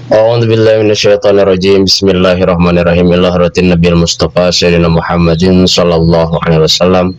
A'udzu billahi minasyaitonir rajim. Bismillahirrahmanirrahim. Ila hadratin Nabiyil Mustafa Sayyidina Muhammadin sallallahu alaihi wasallam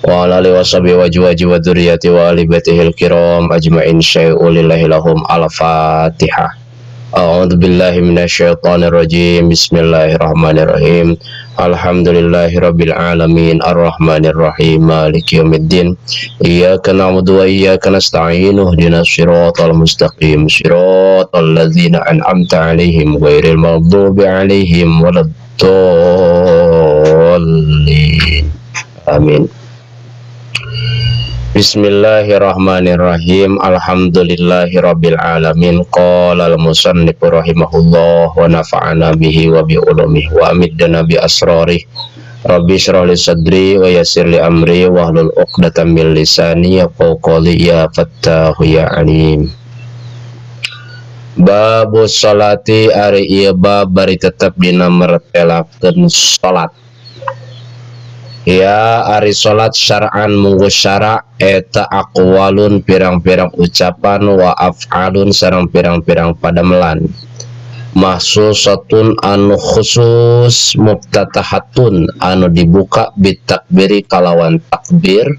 wa ala alihi washabihi wa azwajihi wa dzurriyyati wa ahli baitihil kiram ajmain syai'u lillahi lahum. Al-Fatihah. A'udzu billahi minasyaitonir rajim. Bismillahirrahmanirrahim. Alhamdulillahi rabbil alamin arrahmanir rahim maliki yaumiddin. Iyyaka na'budu wa iyyaka nasta'in ihdinas siratal mustaqim siratal ladzina an'amta 'alaihim ghairil maghdubi 'alaihim waladdallin. Amin. Bismillahirrahmanirrahim. Alhamdulillahi rabbil alamin. Qala al-musannif rahimahullah wa nafa'ana bihi wa bi ulumihi wa amiddana bi asrarih. Rabbi shrah li sadri wa yassir li amri wahlul 'uqdatam min lisani yafqahu qawli ya fattahu ya alim. Babus salati ari ieu bab bari tetep dina mertelakeun salat. Ya ari salat syar'an munggu syara eta aqwalun pirang-pirang ucapan wa af'alun sareng pirang-pirang padamelan mahsusatun anu khusus muftatahatun anu dibuka bitakbiri kalawan takbir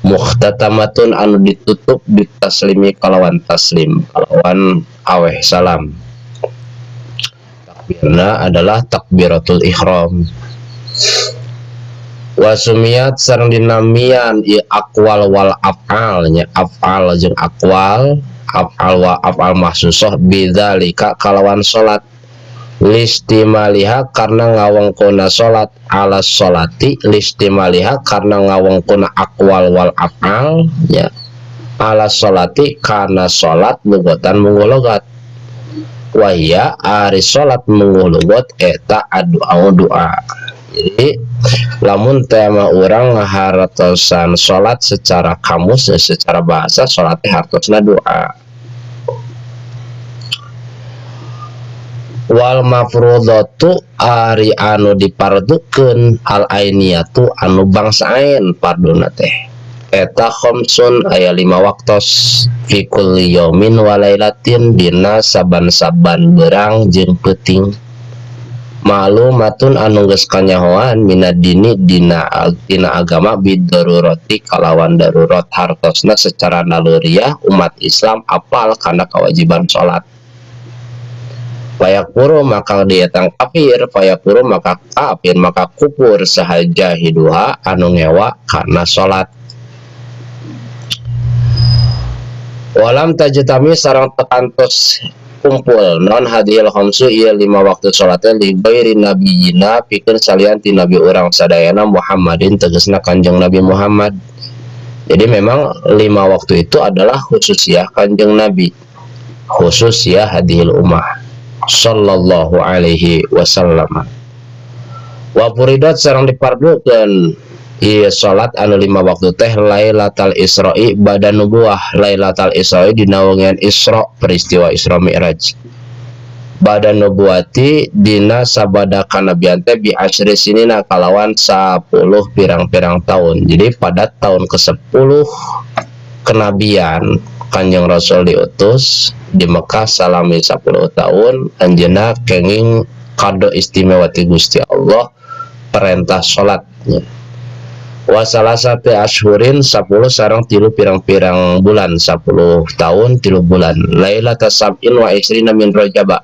muhtatamatun anu ditutup bitaslimi kalawan taslim kalawan aweh salam. Takbirna adalah takbiratul ihram. Wasumiat sareng dinamian ieu aqwal wal af'al nya af'al jeung aqwal af'al wa af'al mahsusah bidzalika kalawan salat listimaliha karena ngawengkona salat ala salati listimaliha karena ngawengkona aqwal wal af'al nya ala salati karena salat lugotan munggu logat wahia ari salat munggu logat eta addu'a doa. Jadi lamun tema urang ngahartosan salat secara kamus secara bahasa salat teh hartosna doa. Wal mafrudhatu ari anu dipardukeun al ainiyatu anu bangsa ain parduna teh eta khamsun aya 5 waktos fi kulli yaumin wa lailatin dina saban-saban berang jeung peuting maklumatun anu geus kanyahoan minad dini dina agama bidarurati kalawan darurat hartosna secara naluriah umat Islam apal kana kewajiban salat. Fayakfuru maka dietang kafir fayakfuru maka kafir maka kufur sahaja hiduha anu ngewa kana salat. Walam tajtami sareng tekantos kumpul non hadhil khamsu ieu 5 waktu salatnya li ghairi nabiyina pikeun salian ti nabi urang sadayana Muhammadin tegasna Kanjeng Nabi Muhammad. Jadi memang 5 waktu itu adalah khususiyah Kanjeng Nabi, khususiyah hadhil ummah sallallahu alaihi wasallam. Wa furidat sareng dipardukeun ieu salat anu 5 waktu teh Lailatul Isra'i badan nubuwah Lailatul Isra'i dina wengian Isra peristiwa Isra Mi'raj badan nubuwati dina sabada kanabian teh bi asyri sinina kalawan 10 pirang-pirang tahun. Jadi pada tahun ke-10 kenabian Kanjeng Rasul diutus di Mekah salami 10 tahun anjeunna kenging kado istimewa ti Gusti Allah perintah salatnya. Wasalasati ashurin 10 sareng 3 pirang-pirang bulan 10 tahun 3 bulan Lailatul sab'in wa isrina min Rajab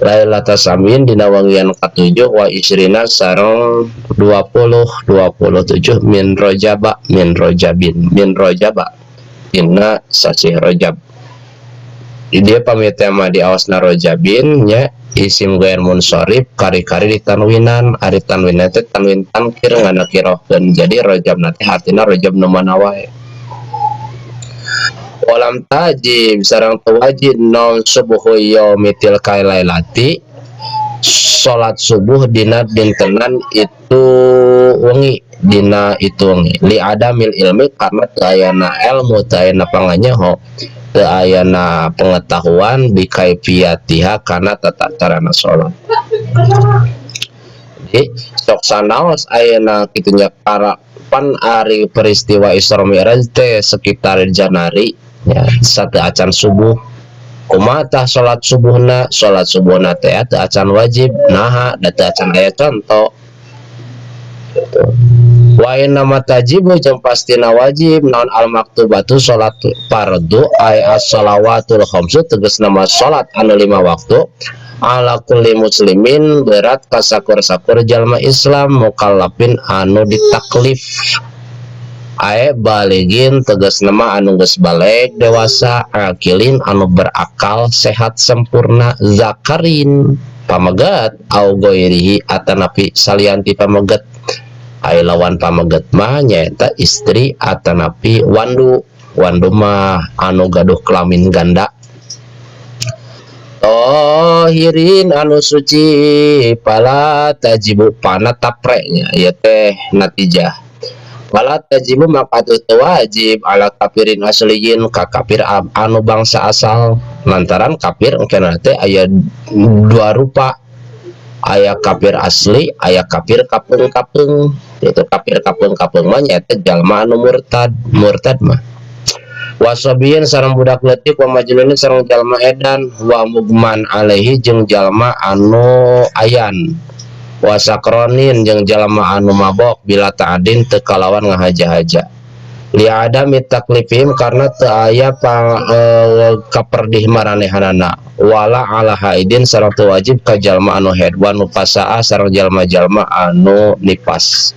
Lailatul sab'in dina wangian ka-7 wa isrina sareng 20 27 min Rajab min Rajabin min Rajab dina sasih Rajab. Dia pamit tema di awasna Rajabin nya isim ghair munsharif kari-kari ditanwinan ari tanwin teh tanwin tankir nganakirohkeun jadi Rajab nanti hartina Rajab nu mana wae. Walam tajib sareng teu wajib non subuhu yaumi tilka lailati salat subuh dina dintenan itu wengi dina itu wengi li adamil ilmi karena teu ayana ilmu teu ayana panganyaho teu ayana pengetahuan bi kaifiyatiha kana tata carana salat. Jadi sok sanaos ayeuna kitu nya para pan ari peristiwa Isra Mi'raj teh sekitar Januari ya satu acan subuh Kumaha tah salat subuhna? Salat subuhna teh teu acan wajib, naha da teu acan aya conto gitu. Wa innama tajibu jeung pastina wajib naon al maktubatu salat fardu ay as-shalawatul khamsu tegasna mah salat anu lima waktu ala kulli muslimin berat ka sakur-sakur jalma Islam mukallafin anu ditaklif ae baligin tegasna mah anu geus baleg dewasa akilin anu berakal sehat sempurna zakarin pamegat au ghairihi atanapi salian ti pamegat ai lawan pamegat mah nyaeta istri atanapi wandu wandu mah anu gaduh kelamin ganda tohirin anu suci fala tajibu pana tapre nya ieu teh natijah fala tajibu maka teu wajib ala kafirin asliyin ka kafir anu bangsa asal lantaran kafir engkena teh aya dua rupa aya kafir asli aya kafir kapeung-kapeung itu kafir kapeung-kapeung mah nyaeta jalma anu murtad murtad mah wasobiyin sareng budak leutik wa majnunin sareng jalma edan wa mugman alaihi jeung jalma anu ayan wa sakronin jeung jalma anu mabok bila ta'adin teu kalawan ngahaja-haja li adami taklifihim karena teu aya kaperdih maranehanana wala ala haidin sareng teu wajib ka jalma anu haid wa nufasaa sareng jalma-jalma anu nifas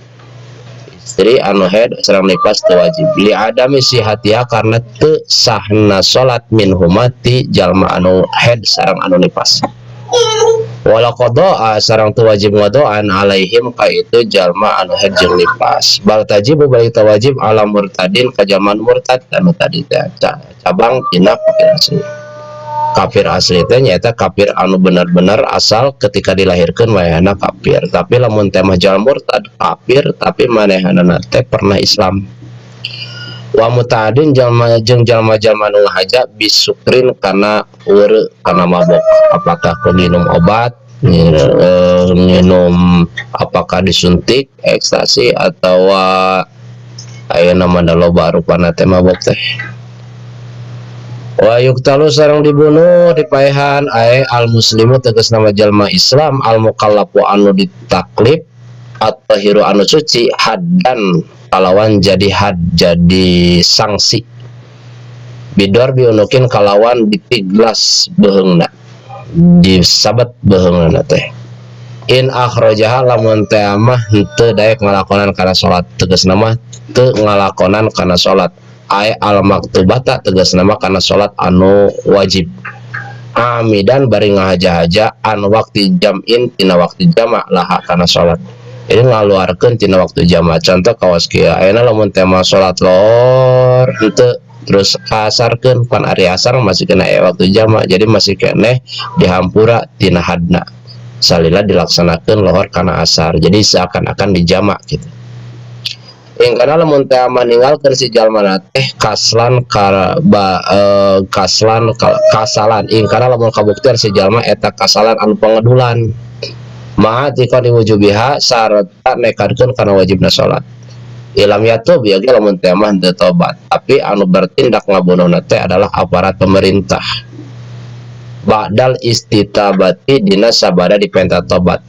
istri anu haid sareng nifas teu wajib li adami sihatiha karena teu sahna salat minhuma ti jalma anu haid sareng anu nifas wala qada'a sareng teu wajib ngadoan alaihim ka itu jalma anu haid jeung nifas bal tajibu balik teu wajib ala murtadin ka jalma murtad anu tadi teh cabang tina kafir asli. Kafir asli teh nyaeta kafir anu benar-benar asal ketika dilahirkeun manehna kafir, tapi lamun teh mah jalma murtad kafir tapi manehanana teh pernah Islam. Wa mutaadin jalma jeung jalma-jalma nu ngahaja bisukrin kana weureu kana mabok, apakah ku minum obat, minum apakah disuntik ekstasi atawa ayeuna mah da loba rupana teh mabok teh. Wa yuqtalu sareng dibunuh dipaehan ae al muslimu tegasna mah jalma Islam al mukallafu anu ditaklif at-tahiru anu suci haddan kalawan jadi had jadi sanksi bidor biunukin kalawan ditiglas beheungna disabet beheungna teh in akhrajaha lamun teh mah henteu daek ngalakonan kana salat tegasna mah teu ngalakonan kana salat ae al maktubata tegasna mah kana salat anu wajib amidan bari ngahaja-haja an waktu jam'in tina waktu jama' laha kana salat. Ini ngaluarkeun tina waktu jama'. Contoh kawas kieu ayeuna lamun teh mah salat lohor henteu terus kasarkeun pan ari asar masih kena aya waktu jama' jadi masih keneh dihampura tina hadna salila dilaksanakeun lohor kana asar jadi seakan-akan dijama gitu. Ingkana lamun teh maninggalkeun si jalma teh kaslan ka ba, kaslan ka, kasalan ingkana lamun kabuktian si jalma eta kasalan anu pangedulan ma'a tiqani wujubiha sarta nekadkeun kana wajibna salat ilam yatub ya ge lamun teh mah henteu tobat tapi anu bertindak ngabunuhna teh adalah aparat pemerintah ba'dal istitabati dina sabada dipenta tobat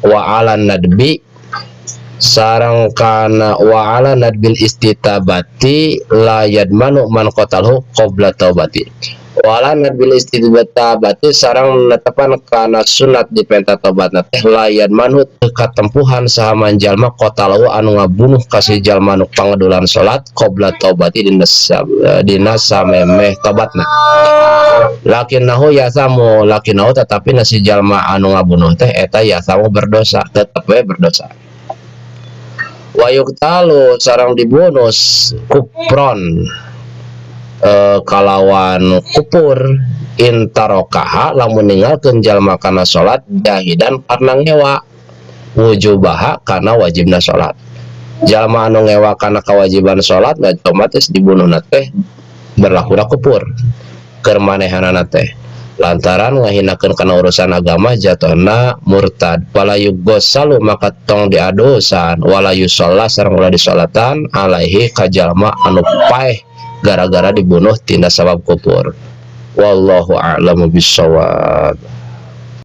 wa ala nadbi sareng kana wa ala nadbil istitabati la yadmanu man qatalhu qabla taubati wa ala nadbil istitabati sareng netepan kana sunat dipenta tobatna teh la yadmanu teu katempuhan saha man jalma qatalhu anu ngabunuh ka si jalma nu pangedulan salat qabla taubati dina samemeh tobatna lakinnahu yasamu lakinnahu tetapi nasi jalma anu ngabunuh teh eta yasamu berdosa tetep we berdosa. Wa yuqtalu sareng dibunuh kupron kalawan kupur intarokaha lamun ninggalkeun jalma kana salat jahidan karena ngewa wujubaha kana wajibna salat jalma anu ngewa kana kewajiban salat otomatis dibunuhna teh berlakuna kupur keur manehanana teh lantaran ngahinakeun kana urusan agama jatuhna murtad fala yugossalu maka tong diadosan wala yusalla sareng ulah disolatan alaihi ka jalma anu paeh gara-gara dibunuh tina sabab kupur. Wallahu a'lamu bissawab.